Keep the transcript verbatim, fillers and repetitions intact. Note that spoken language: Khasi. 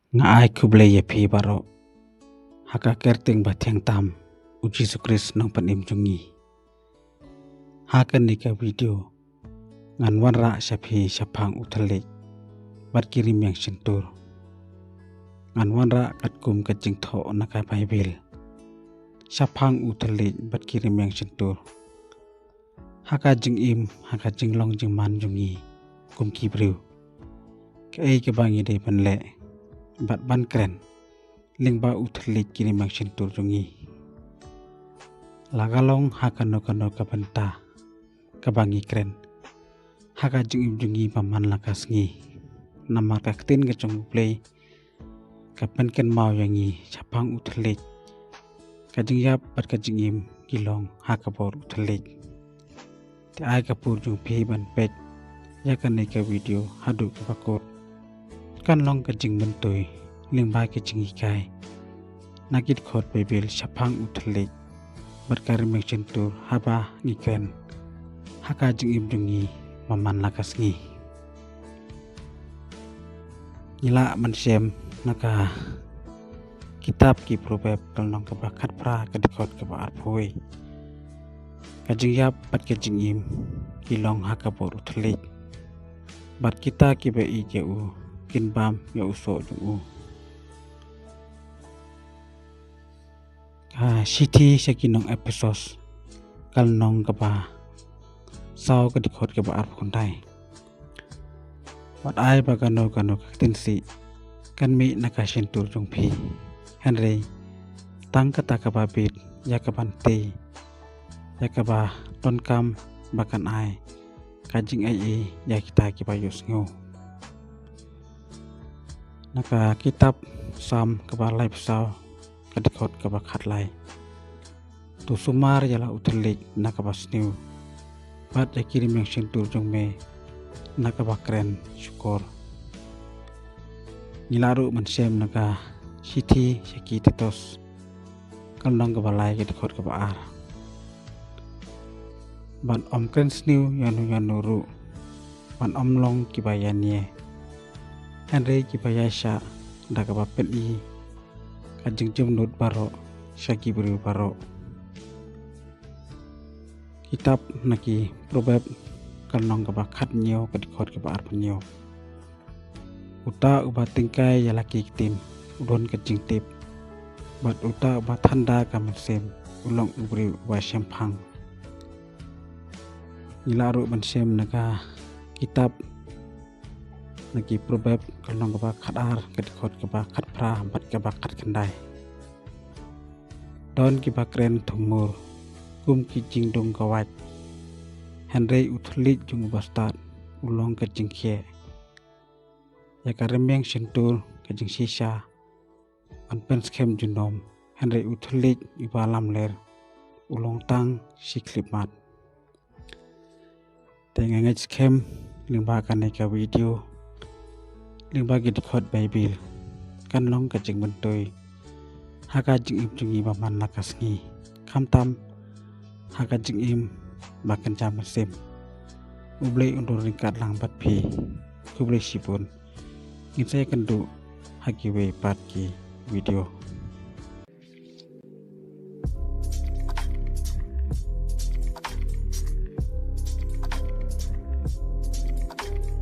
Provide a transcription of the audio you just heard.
Nga ai khublei ïa phi baroh ha ka kyrteng ba thiang tam u Jisu Khrist nongpynim jong ngi. Ha kane ka video ngan wanrah sha phi shaphang u thylliej bad ki rmiang shyntur. Ngan wanrah katkum ka jingthoh na ka Baibl shaphang u thylliej bad ki rmiang shyntur. Ha ka jingim, ha ka jinglong jingman jong ngi kum ki briew, kaei kaba ngi dei ban leh bad ban kren lyngba u thylliej ki rmiang shyntur jong ngi? La ka long ha kano kano ka bynta kaba ngi kren ha ka jingim jong ngi ba man la ka sngi. Namar ka ktien ka jong U Blei ka pynkynmaw ïa ngi shaphang u thylliej, ka jingïap bad ka jingim ki long ha ka bor u thylliej. Te ai ka por jong phi ban peit ïa kane ka video haduh kaba kut. Kan long ka jingmyntoi lyngba ki jinghikai na ki dkhot Baibl shaphang u thylliej bad ka rmiang shyntur haba ngi kren ha ka jingim jong ngi ba man la ka sngi. Ngi lah ban shem na ka kitab ki Proverb ka lynnong kaba khatphra ka dkhot kaba arphew. Ka jingïap bad ka jingim ki long ha ka bor u thylliej, bad kita kiba ïeit ïa u kin bam ïa u soh jong u. Ka shithi sha ki nong Ephesos ka lynnong kaba saw ka dkhot kaba arphew khyndai. Wat ai ba kano kano ka ktien sih kan mih na ka shyntur jong phi, hynrei tang kata kaba bit ïa ka ban tei, ïa kaba donkam ba kan ai ka jingaiei ïa kita kiba ïohsngew. Na ka kitab Salm kaba laiphew saw ka dkhot kaba khatlai. To sumar ïa la u thylliej na kaba sniew, bad ïa ki rmiang shyntur jong me na kaba kren shukor. Ngi lah ruh ban shem na ka shithi sha ki Titus ka lynnong kaba lai ka dkhot kaba ar. Ban ym kren sniew ïano ïano ruh, ban ym long kiba ïanie, hynrei kiba ïaishah da kaba pyni ka jingjemnud baroh sha ki briew baroh. Kitab na ki Proverb ka lynnong kaba khathynñiew ka dkhot kaba arphew hynñiew. Uta uba tyngkai ïa la ki ktien u don ka jingtip, bad uta uba thanda ka mynsiem u long u briew uba shemphang. Ngi lah ruh ban shem na ka kitab na ki Proverb ka lynnong kaba khatar ka dkhot kaba khatphra bad kaba khatkhyndai. Don kiba kren thung mur kum ki jingdung kawait, hynrei u thylliej jong u bastad u long ka jingkhih. Ïa ka rmiang shyntur ka jingshisha yn pynskhem junom, hynrei u thylliej uba lamler u long tang shi khyllipmat. Te nga ngeit skhem lyngba kane ka video, lyngba ki dkhot Baibl, kan long ka jingmyntoi ha ka jingim jong ngi ba man la ka sngi, khamtam ha ka jingim ba kynja mynsiem. U Blei un don ryngkat lang bad phi. Khublei shibun. Ngin sa ïakynduh ha kiwei pat ki video.